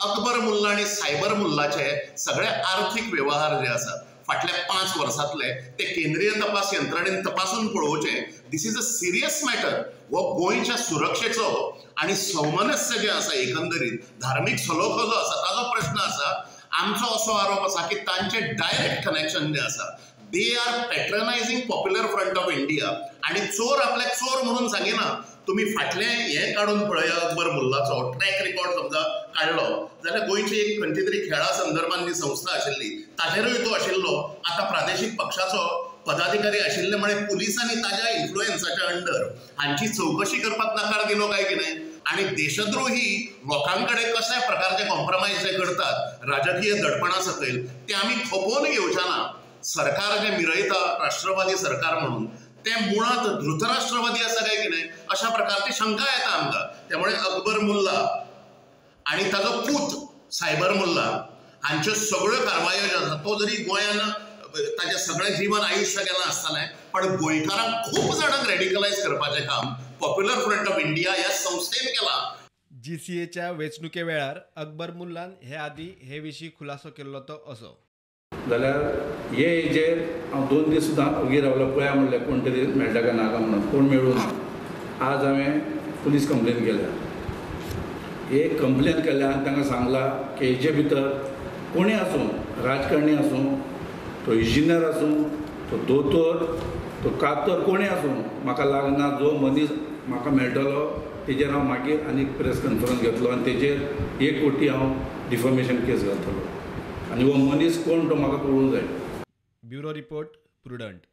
अकबर मुल्ला आनी सायबर मुल्लाचे सगळे आर्थीक व्यवहार जे आसात फाटल्या 5 वर्सांतले ते केंद्रीय तपास यंत्रणेन तपासून पळोवचे. This is a serious matter. हो गोंयच्या सुरक्षेचो आनी सौमनस्य जें आसा, एकंदरीत धार्मीक सलोखो जो आसा ताजो प्रश्न आसा. आमचो असो आरोप आसा की तांचे डायरेक्ट कनेक्शन जें आसा, they are patronising Popular Front of India. आनी चोर आपल्याक चोर म्हणून सांगिना. तुमी फाटलें हें काडून पळया, अकबर मुल्लाचो ट्रॅक रिकॉर्ड समजा काडलो जाल्यार गोंयची एक खंयची तरी खेळा संदर्भान जी संस्था आशिल्ली ताजेरूय तो आशिल्लो. आतां प्रादेशीक पक्षाचो पदाधिकारी आशिल्ले म्हळे पुलिसांनी ताज्या इन्फ्लुएन्साच्या अंडर हांची चवकशी करपाक नकार दिलो काय कितें? आनी देशद्रोही लोकां कडेन कशा प्रकारचे कॉम्प्रोमायज जे करतात राजकीय दडपणा सकयल ते आमी खपोवन घेवचे ना. सरकार जें मिरयता राष्ट्रवादी सरकार म्हणून ते मुळांत धृतराष्ट्रवादी आसा काय कितें अशा प्रकारची शंका येता आमकां. त्यामुळे अकबर मुल्ला आनी ताजो पूत सायबर मुल्ला हांच्यो सगळ्यो कारवायो ज्यो आसा, तो जरी गोंयान ताजें सगळें जीवन आयुश्य गेलां आसतलें, पण गोंयकारांक खूब जाणांक रेडिकलायज करपाचें काम पॉप्युलर फ्रंट ऑफ इंडिया ह्या संस्थेन केलां. जीसीएच्या वेंचणुके वेळार अकबर मुल्लान हे आदीं हे विशीं खुलासो केल्लो तो असो. जाल्यार हे हेजेर हांव 2 दीस सुद्दां ओगी रावलो, पळया म्हणलें कोण तरी मेळटा काय नाका म्हणून, कोण मेळूं ना. आज हांवें पुलीस कंप्लेन केल्या. एक कंप्लेन केल्या आनी तांकां सांगलां की हेजे भितर कोणी आसूं, राजकारणी आसूं, तो इंजिनियर आसूं, तो दोतोर, तो कातर, कोणी आसूं, म्हाका लागना. जो मनीस म्हाका मेळटलो तेजेर हांव मागीर आनी प्रेस कॉन्फरन्स घेतलो आनी तेजेर 1 कोटी हांव डिफॉमेशन केस घालतलो आनी हो मनीस कोण तो म्हाका कळूंक जाय. Bureau report, Prudent.